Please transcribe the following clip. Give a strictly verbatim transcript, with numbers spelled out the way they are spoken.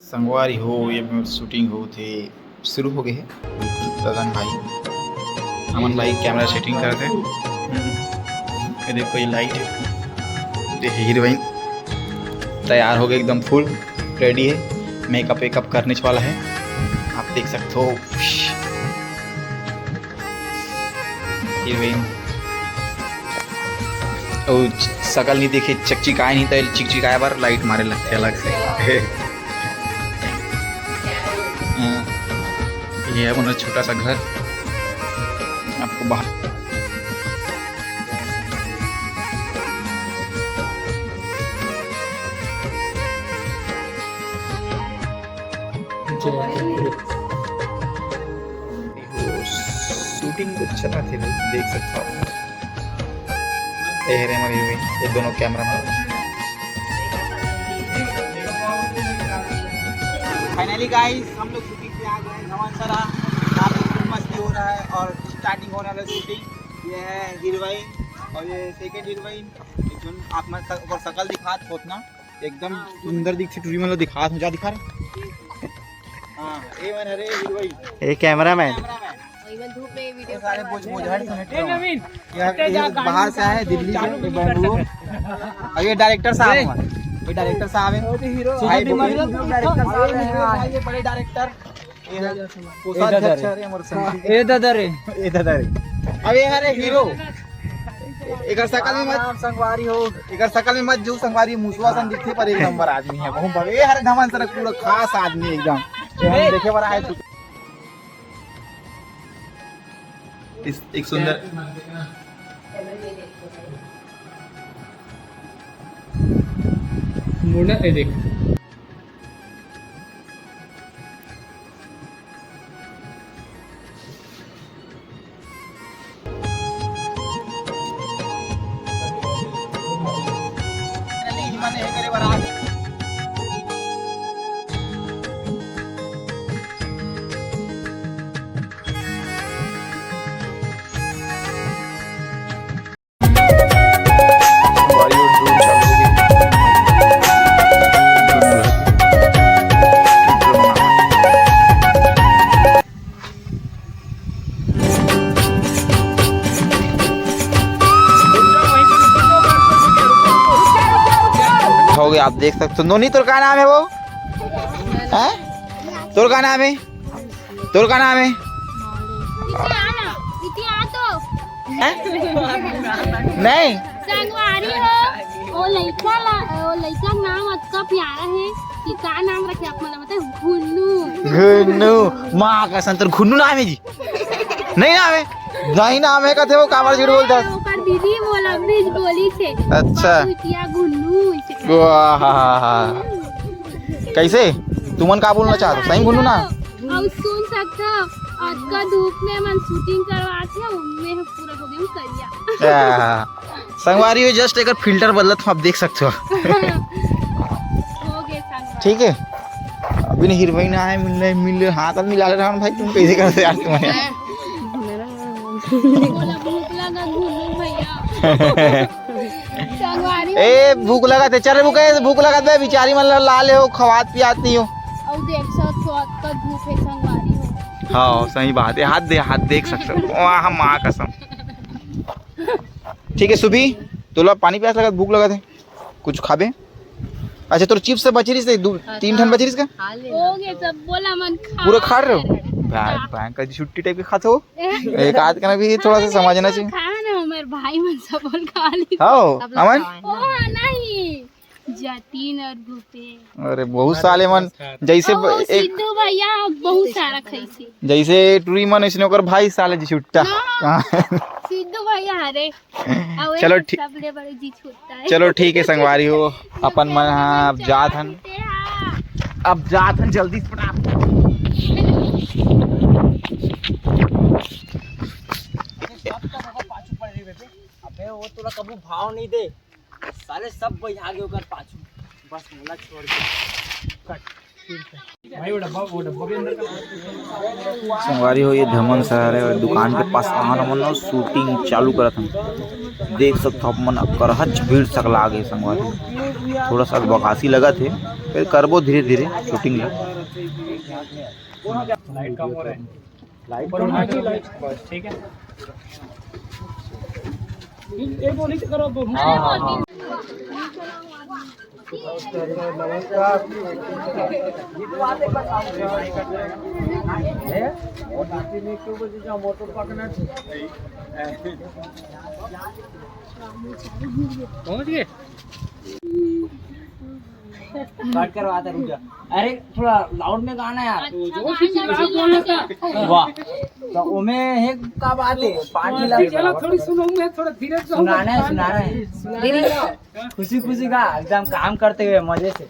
संगवारी हो, ये shooting होत हे, शुरू हो गए हे। गगन भाई, अमन भाई camera setting करत हे। हम्म, ये देखो, ये light हे, ये heroine तैयार हो गए, एकदम full ready हे, makeup वेकअप करने वाला हे, आप देख सकते हो। Heroine। अउ सकल नहीं देखे, चकचिकाए नहीं, तो चिकचिकाए बर light मारे लगथे अलग से। हाँ, ये है मतलब छोटा सा घर, आपको बाहर shooting तो चलत हे भाई, देख सकते हो। ये हरे हमारे ये दोनों cameraman। Finally guys, हम लोग shooting पे आ गए हैं, धमानसरा। यहाँ पे खूब मस्ती हो रहा है और starting होने वाला shooting। ये है heroine और ये second heroine। एक झन आप मन तक ओकर सकल दिखात होत ना, एकदम सुंदर दिखथे टूरी मन ला दिखात हो, जा दिखा रे। हाँ, ये मन हरे heroine। ये cameraman। Cameraman। वही मन धूप में video ये सारे बोझ बोझ हट से हट रहे हो। ये, ये बाहर से आए, दिल्ली से, ये बेंगलुरु। और ये director साहब हमारे, ये director साहब है। भाई, director साहब है, हाँ, ये बड़े director। ये है, कोषाध्यक्ष हरे हमर समिति के। ए दादा रे। ए दादा रे। अब ये हरे hero। एकर सकल में मत, संगवारी हो। एकर सकल में मत जो संगवारी, मुसवा सन दिखथे, पर एक नंबर आदमी है, बहुत बड़े। ये हरे धमन सर पूरा खास आदमी एकदम। ये हम देखे बर आए। इस, एक सुंदर मुंडा, ए देख। हो गया, आप देख सकते हो। नोनी, तोर का नाम है वो? हैं? तोर का नाम है? तोर का नाम है? इतिहास, इतिहास तो। हैं? नहीं। संगवारी हो, वो लइका ला, वो लइका के नाम अतका प्यारा है कि का नाम रखे आप मन ला बताए? घुन्नू। घुन्नू। माँ कसम, तोर घुन्नू नाम है जी? नहीं नाम है? नहीं नाम है कहते हो, काबर झूठ बोलता है? ओकर दीदी मोला अभी बोली थे। अच्छा। बाबू इतिया घुन्नू इसे। वाह। कैसे? तुमन का बोलना चाहत हो? सही बोलू ना? अउ सुन सकथव, अतका धूप में मन shooting करवात हे, उनमें हम पूरा हो गए हम करिया। आ, संगवारी हो, just एक filter बदलत हूँ, आप देख सकते हो। हो गए संगवारी। ठीक है, अभी नहीं heroine आए, मिलने, मिल, हाथ मिला ले रहा हूँ भाई, तुम कैसे करते यार तुम्हें? बोला, भूख लगा, घुन्नू भैया। संगवारी ए, भूख लगा थे, चल भूख है, भूख लगा थे, बिचारी मन ला ले हो, खवात पियात नहीं हो। अउ देख सकत हो, अतका धूप है संगवारी हो। हाँ, सही बात है, हाथ दे, हाथ देख सकते हो। वाह, माँ कसम। ठीक है सुबी, तोला पानी प्यास लगा, भूख लगा थे, कुछ खाबे? अच्छा, तोर chips से बची रहिस, दू, तीन ठन बची रहिस का? खा ले ना। हो गए सब, बोला मन खा पूरा खा रहे हो? ले। भाई, भयंकर जी छुट्टी type के खाते हो। एक आध का ना भी थोड़ा सा समझना चाहिए। खा ना, हमारे भाई मन सब बोल खा ली। हाँ, सब लोग अमन? खाए ना। ओ, नहीं। जतिन और भूपेश। अरे, बहुत साले मन, जैसे ओ, एक सिद्धू भैया बहुत सारा खाइसी। जैसे टूरी मन, इसने ओकर भाई साले जी छुट्टा। हाँ। कहाँ? सिद्धू भैया, अरे। अउ चलो एक ठीक, सबले बड़े जी छुट्टा है। चलो ठीक है संगवारी हो, अपन मन ह अब जात हन, अब जात हन जल्दी से फटाफट। अबे वो तोला कभू भाव नहीं दे, साले सब भाई आगे ओकर पाछू, बस मोला छोड़ के। कट। संगवारी हो, ये धमन शहर है और दुकान के पास आन हमन शूटिंग चालू करत हन। देख सकथो आप मन, अकरहच भीड़ सकला आगे संगवारी। थोड़ा सा बकासी लगत हे, फिर करबो धीरे धीरे शूटिंग ला। लाइट कम हो रहा है। लाइट ऊपर कम उठा हो के रहा है। लाइट, बस, ठीक है। ये बोली तो करो, बोलो। हाँ, हाँ, हाँ। मोटर पकना। पहुंच गए। कट करवा दे, रुक जा। अरे, थोड़ा लाउड में गाना यार। जोर से गाना बोलना था। वाह। तो ओमे हे का बात है, पाँच हाँ, मिला। चलो, थोड़ी सुनो, मैं थोड़ा धीरे से सुनाना है, गाऊंगा। सुनाना है। धीरे से। खुशी खुशी गा, एकदम काम करते हुए मजे से।